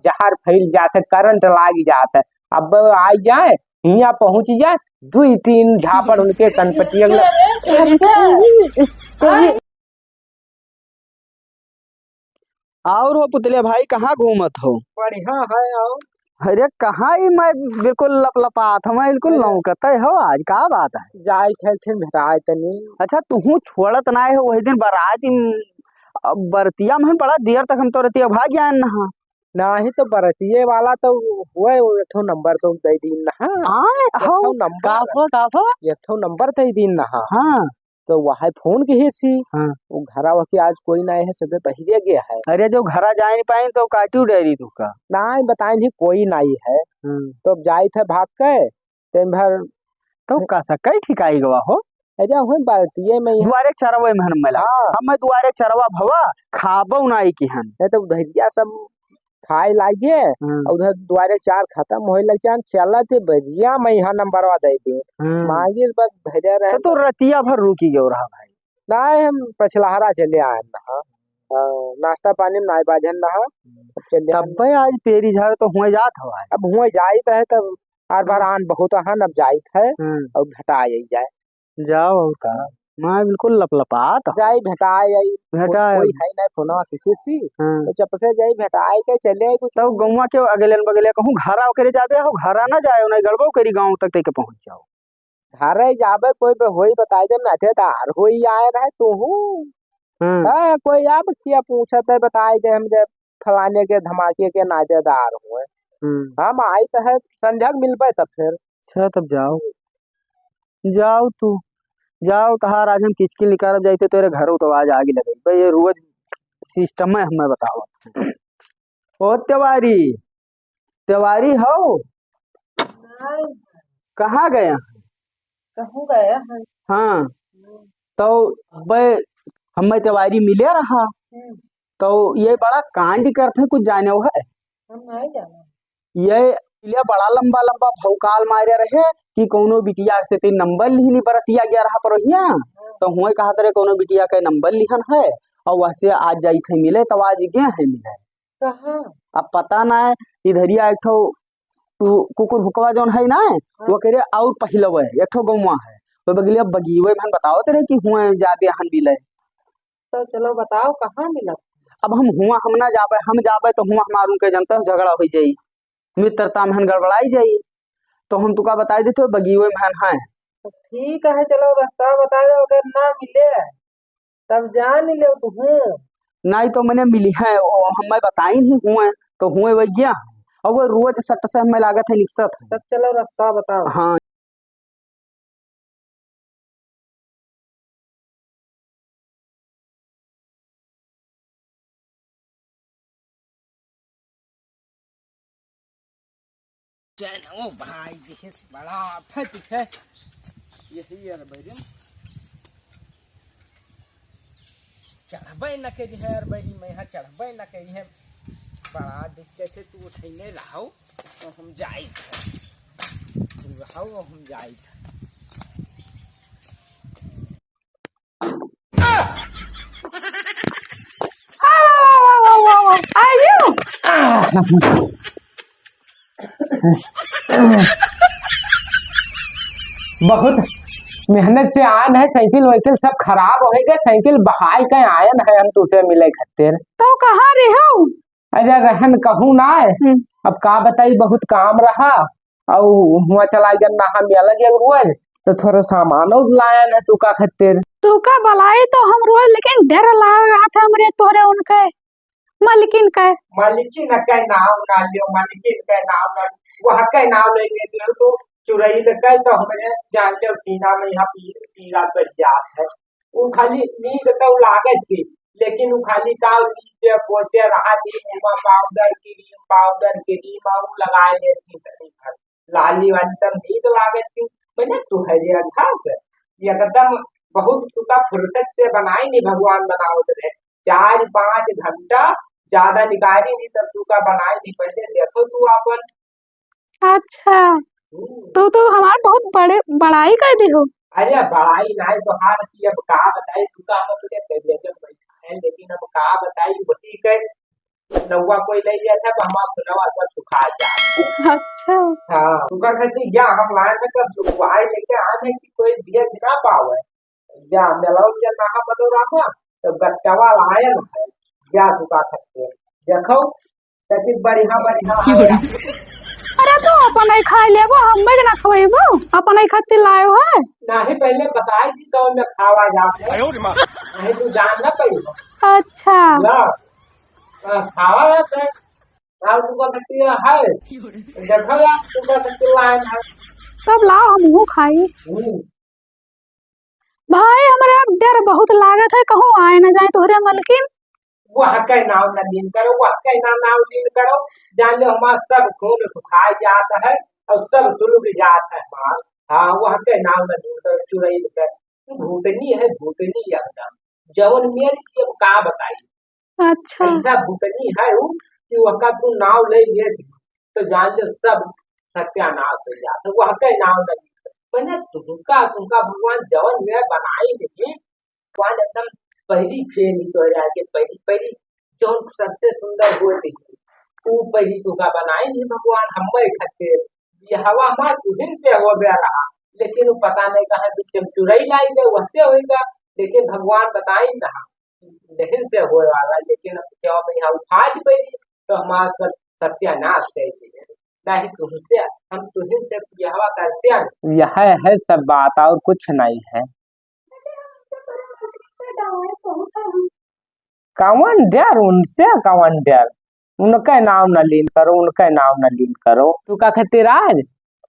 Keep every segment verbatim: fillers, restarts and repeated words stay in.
जहर फैल जात है, करंट लाग जात है। अब आ जाए, हियाँ पहुँच जाए, दुई तीन झापड़ उनके कनपटिया लग-। और हो पुतले भाई, कहाँ घूमत हो? बढ़िया है। और अरे, कहाँ ई मैं बिल्कुल लपलपात हूँ, मैं बिल्कुल अरे। लौकत है हो आज, का बात है? जाई थे, थे भेटाए तनी। अच्छा, तुहू छोड़त ना हो, वही दिन बारात में, अब बरतिया में बड़ा देर तक हम तो रतिया भाग जाए ना। नाही तो बरतिये वाला तो हुए, वो एक ठो नंबर तो दे दीन ना। आए, एक ठो हौ, नंबर। का हो, का हो? एक ठो नंबर दे दीन ना। हाँ। तो वह फोन किहिस ही। हाँ। वो घरा वह के आज कोई नाई है, सबे बहिरे गया है। अरे, जो घरा जाए नहीं पाए तो काटू डेरी तू का? नाई बताए नहीं, कोई नाई है। हाँ। तो अब जाई थे भाग के, दिन भर तो का सा कई ठिकाई गवा हो? अरे, वही बरतिये में यहाँ। दुआरे चरवे में हन मिला। हाँ। हम दुआरे चरवा भवा, खाबो नाई किहन। नहीं तो उधरिया सब खाए लागे, हाँ। और उधर दुआरे चार खत्म होए लग जान, चला थे बजिया में यहाँ नंबरवा दे दे। हाँ। मांगिर बस भेजा रहे तो, तो रतिया भर रुकी गयो रहा भाई। नाई, हम पछलहरा चले आए ना। हाँ, नाश्ता पानी में नाई बाजन ना। अब चले आए। तब्बे आज पेरी झाड़ तो हुए जात हवा। अब हुए जाइत है तब, आर बार हाँ। आन बहुत हन, अब जाइत है। हाँ। अब भेटा आई जाए। जाओ और का, मैं बिल्कुल लपलपात हूँ। जाई भेटाए आई। भेटाए। कोई है ना फोनवा किसी सी। हाँ। तो चप से जाई भेटाए के चले आई कुछ। तब गौवा के अगले न बगले कहूँ घरा ओकरे जाबे हो, घरा ना जाए, नहीं गड़बो करी गाँव तक तैके पहुँच जाओ। घरे जाबे कोई बे होई बताई दे ना, थे तार होई आए रहे तू हूँ। हाँ। हाँ, कोई अब किया पूछत है, बताई दे हम जे फलाने के धमाके के नातेदार हुए। हम्म। हम आई तो है संझक मिलबे तब फिर। अच्छा, तब जाओ। जाओ तू, जाओ, तहार आज हम किचकिल निकारब जाइते तोरे घरो तो आज आग लगे। भाई, ये रोज सिस्टम है, हमें बताओ। ओ तिवारी, तिवारी हो? नहीं। कहाँ गया? कहूँ गया है? हाँ। हम्म। तो बे, हमें तिवारी मिले रहा। हम्म। तो ये बड़ा कांड करते हैं, कुछ जाने वो है? हम नहीं जाने। ये, ये बड़ा लंबा लंबा भौकाल मारे रहे कि कौनो बिटिया से तीन नंबर लिहनी बरतिया गया रहा परोहिया, हाँ। तो हुए कहा तरे कौनो बिटिया के नंबर लिहन है और वह से आज जाई थे मिले, तो आज गए हैं मिले। कहाँ? अब पता ना है, इधरिया एक ठो उ कुकुर भुकवा जौन है ना, हाँ। वो करे और पहिलवे एक ठो गौवा है, वो बगलिया बगीवे में बताओ तरे कि हुए जाबे हन मिले। तो चलो बताओ, कहाँ मिलब? अब हम हुआ हम ना जाबे, हम जाबे तो हुआ हमार उनके जनता से झगड़ा हो जाई, मित्रता में हन गड़बड़ाई जाई। तो हम तुका बताई देते, बगीवे में हन है। तो ठीक है, चलो रास्ता बता दो, अगर ना मिले तब जान ले तू। नहीं तो मैंने मिली है, ओ, हम मैं बताई नहीं हुए, तो हुए वही गया है। और वो रोज सट से हमें लागत है निकसत है। तब चलो रास्ता बताओ। हाँ। चैन, ओ भाई, देखे से बड़ा आफत है। यही यार बैरिम चढ़बे न करी है यार, बैरी मैं यहाँ चढ़बे न करी है। बड़ा दिक्कत है, तू उठैने रहो, तो हम जाइत है। तू रहो, हम जाइत है। बहुत मेहनत से आन है, साइकिल वाइकिल सब खराब होइ गए, साइकिल बहाय के आयन है हम तुसे मिले खातिर। तो कहाँ रहो? अरे रहन कहूँ ना है। हम्म। अब का बताई, बहुत काम रहा, अउ हुआ चला गया ना हम अलग एक रोज, तो थोड़ा सामानो लायन है तुका खातिर। तुका बलाई तो हम रोज, लेकिन डर लाग रहा था हमरे तोरे उनके मालिकिन के। मालिकिन के नाम ना लियो, मालिकिन के नाम ना, वह के नाम ले ले दियो तो चुरैल के तो हमरे जान के सीना में यहाँ पी-, पीड़ा बढ़ जात है। उ खाली नींद तो लागत थी, लेकिन उ खाली का नींद के बोलते रहा थी, मुँह पाउडर क्रीम, पाउडर क्रीम, और लगाए लेती तनी भर। लाली वाली तब नींद लागत थी, मैंने तुहरे अंधा से एकदम बहुत तुका फुर्सत से बनाई नहीं भगवान बनावत रहे। चार पाँच घंटा ज्यादा निकारी नहीं तब तुका बनाई नहीं, पहले देखो तू अपन। अच्छा, हम्म। तो, तो हमार बहुत बड़े, बड़ाई कर दी हो। अरे बड़ाई नहीं तो हार की, अब का बताई, तू का हम तुझे करिए जब बैठा है, लेकिन अब का बताई, वही के नौवा कोई ले लिया था, तो हमार नौवा सब सुखा गया। अच्छा। हाँ, तुका खातिर या हम लाए हैं, कब सुखवाए लेके आने की कोई दिया ना पावे। या मेलाओ के नाम बनो रामा, तो गट्टवा लाए ना है। या तुका खातिर। देखो, सचिव बढ़िया, बढ़िया है। अरे, तो अपन ही खाई लेबो, हम्मे के ना खवाइबो, अपन ही खातिर लायो है। नहीं, पहले बताई दी तो मैं खावा जाते। आयो रे माँ। नहीं, तू जान ना पाइबो। अच्छा। ला, आ, खावा जाते। राव तू का शक्ति है। देखो यार, तू का शक्ति लाए है। तब लाओ, हमहू खाई। हम्म। भाई, हमरे अब डर बहुत लागत है, कहूँ आए न जाए तोहरे मलकिन। वह के नाव न लीन करो, वह के ना नाव लीन करो। जान लो, हमार सब खून सुखाए जात है और सब सुलग जात है हमार। हाँ, वह के नाव न लीन करो, चुड़ैल के। तू भूतनी है, भूतनी एकदम। जवन मेरी जी अब का बताई। अच्छा। ऐसा भूतनी है उ कि वहका तू नाव ले लिए थी, तो जान ले सब सत्यानाश हो जात है। वहके नाव नहीं। मैंने तुमका, तुमका भगवान जवन में बनाई नहीं, भगवान एकदम पहली फेर ही तो आगे, पहली, पहली जौन सबसे सुंदर हुए थी, उ पहली तुमका बनाई नहीं भगवान, हम्मे खातिर। ये हवा हमार तुहिन से हो गया रहा, लेकिन वो पता नहीं कहाँ बीच में चुड़ैल आई गए, वहसे होई गया, लेकिन भगवान बताई ना। लेकिन से होए वाला, लेकिन अब जब हम यहाँ उठा के बैठी, तो हमारा सब सत्यानाश कर दिए। नहीं तुमसे, हम तुहिन से बियाहवा करते हैं। यह है सब बात और कुछ नहीं है। कौन डर, उनसे कौन डर? उनके नाव न लीन करो, उनके नाव न लीन करो। तू का खातिर आज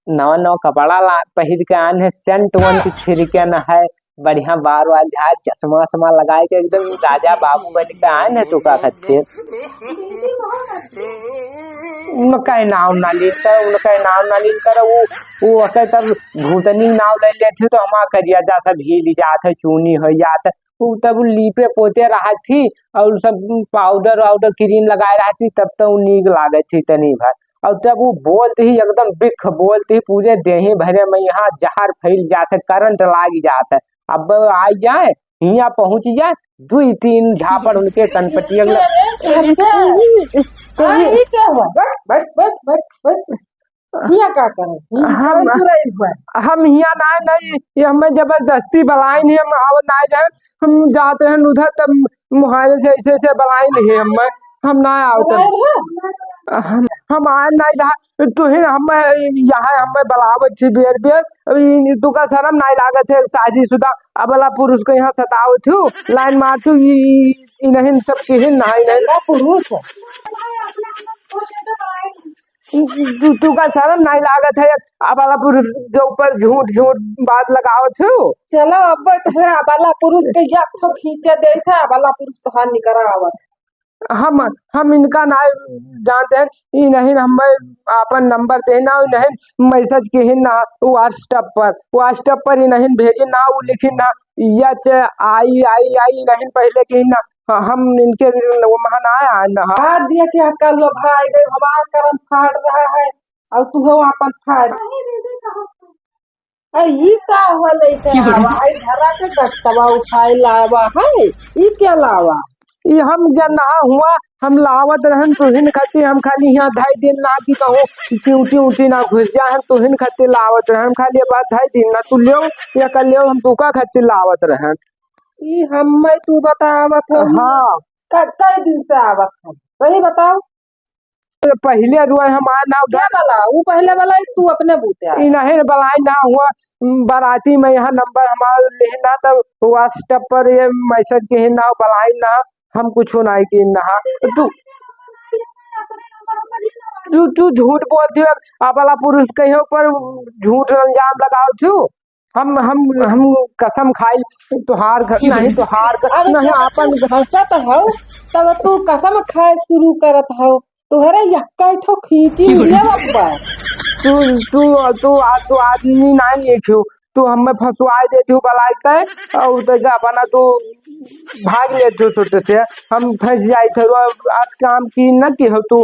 नवा नवा कपड़ा ला, पहिर के आन है, सेंट वेंट छिड़के न है, बढ़िया बार वार झाड़, चश्मा वश्मा लगाए के एकदम राजा बाबू बन के आन है तू का खातिर। उनका नाम ना लीन कर, उनका नाम ना लीन कर। वो, वो अके तब भूतनी नाम ले लेती तो हमार करिया जा सब हिल जात है, चूनी हो जात है। उ तब उ लीपे पोते रहत थी और सब पाउडर वाउडर क्रीम लगाए रहत थी, तब तो उ नीक लागत थी तनी भर। और तब उ बोलत ही एकदम बिख बोलत ही, पूरे देही भरे में यहाँ जहर फैल जात है, करंट लाग जात है। अब आ जाए, हियाँ पहुँच जाए, दुई तीन झापड़ उनके कनपटिया में। अच्छा। हाँ, ये क्या हुआ? बस, बस, बस, बस, बस। हियाँ का करे? हियाँ हम, चुराइल हुआ है। हम हियाँ ना, नहीं, ये हमें जबरदस्ती बलाइन ही, हम आवत ना रहे, हम जात रहन उधर, तब मोबाइल से ऐसे, ऐसे बलाइन ही हम, हम ना आवत। बलाइन है? हम, हम आए ना रहा, तुहिन हमें यहाँ हमें बलावत छी बेर बेर, अब ई तुका शर्म ना लागत है, शादीशुदा अबला पुरुष के यहाँ सतावत हो, लाइन मारत हो, ई, ई, ई नहीं सब किहिन ना, ई नहीं। अबला पुरुष। तू, तू का शर्म नहीं लागत है, अबला पुरुष के ऊपर झूठ, झूठ बात लगावत हो। चलो, अब तोहरे अबला पुरुष के एक ठो खींचे देत है, अबला पुरुष तोहार निकरा आवत। हम, हम इनका ना जानते हैं, ई नहीं हमें आपन नंबर देना, ई नहीं मैसेज किहिन ना WhatsApp पर, WhatsApp पर ई नहीं भेजिन ना, उ लिखिन ना, एच आई आई आई नहीं पहले किहिन ना, हाँ, हम इनके वो महा ना आए ना। हाँ, दिया कि आपका लोभा आ गए, हमारा करम फाड़ रहा है, और तू हो आपन फाड़। अरे, ई का हो लइके आवा है, घरा के गट्टवा उठाए लावा है, ई क्या लावा? ई हम जब नहा हुआ, हम लावत रहन तुहिन खातिर, हम खाली यहाँ धाई दिन ना की कहूँ, ड्यूटी उटी ना घुस जा, हम तुहिन खातिर लावत रहन, हम खाली बात धाई दिन ना, तू लेव या कर लेव, हम तुका खातिर लावत रहन। ई हम्मे तू बतावत हो? हाँ। क-, कई दिन से आवत है? वही बताओ। पहिले रुआ हमार नाव क्या धर- वाला? वो पहले वाला है, तू अपने बूते आ। ई नहीं बलाई ना हुआ, बाराती में यहाँ नंबर हमार लेना, तब WhatsApp पर ये मैसेज किहिन ना, बलाई ना, हम कुछ नहीं किहिन ना। तू, तू, तू झूठ बोलती हो, अबला पुरुष कहीं पर झूठ इल्जाम लगाओ तू। हम, हम, हम कसम खाई, तोहार घर, नहीं, तोहार घर, अब नहीं, जब आपन तू हंसत हौ, तब तू कसम खाए शुरू करत हौ। तोहरे यक्का ठो खींची लेब अब्बा। तू, तू, तू, आ, तू आदमी ना लिखियो, तू हमें फंसवाए देती हो बलाई के, और तो अपना तू भाग लेती हो छोटे से, हम फंस जाई थे। आज काम की न की हो तू,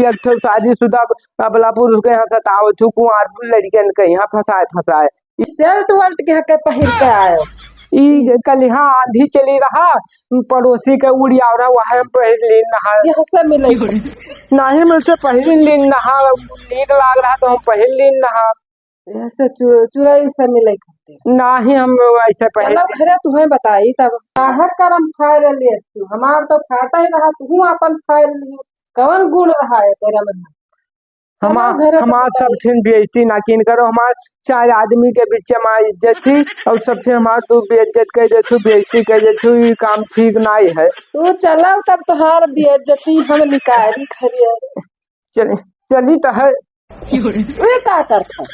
एक ठो शादीशुदा अबला पुरुष के यहाँ सतावत हो, कुंवार लड़कियन के यहाँ फंसाए, फंसाए। ई सेल्ट वेल्ट के हके पहिर के आयो। ई कलिहा आंधी चली रहा, पड़ोसी के उड़ियाव रहा, वह हम पहिर लीन नहा। यह सब मिले। नाही, हम से पहिर लीन नहा, नीक लाग रहा तो हम पहिर लीन नहा। यह से चु-, चुड़ैल से मिले खातिर। नाही, हम ऐसे पहिर चलो लीन। घरे तुहें बताई तब। काहे करम फाड़ लिए तू? हमार तो फाटा ही रहा, तू अपन फाड़ लिए। कौन गुण रहा है तेरा में? हमार, चलो घरे तो हमार बताई। सब ठिन बेइज्जती ना कीन करो, हमार चार आदमी के बीच में इज्जत थी और सब ठिन हमार तू बेइज्जत कर देथू, बेइज्जती कर देथू, ई काम ठीक नाई है। तू चलो तब तोहार बेइज्जती हम निकारी खरी है। चल, चली तो है। ये का करत है?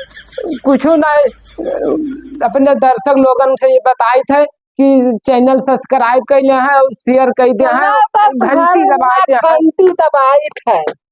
कुछ नाई, अपने दर्शक लोगन से ये बताइत है कि channel subscribe कर ले हैं और share कर दे हैं, चलो तब घंटी तोहार दबाए दे हैं। घंटी दबाइत है।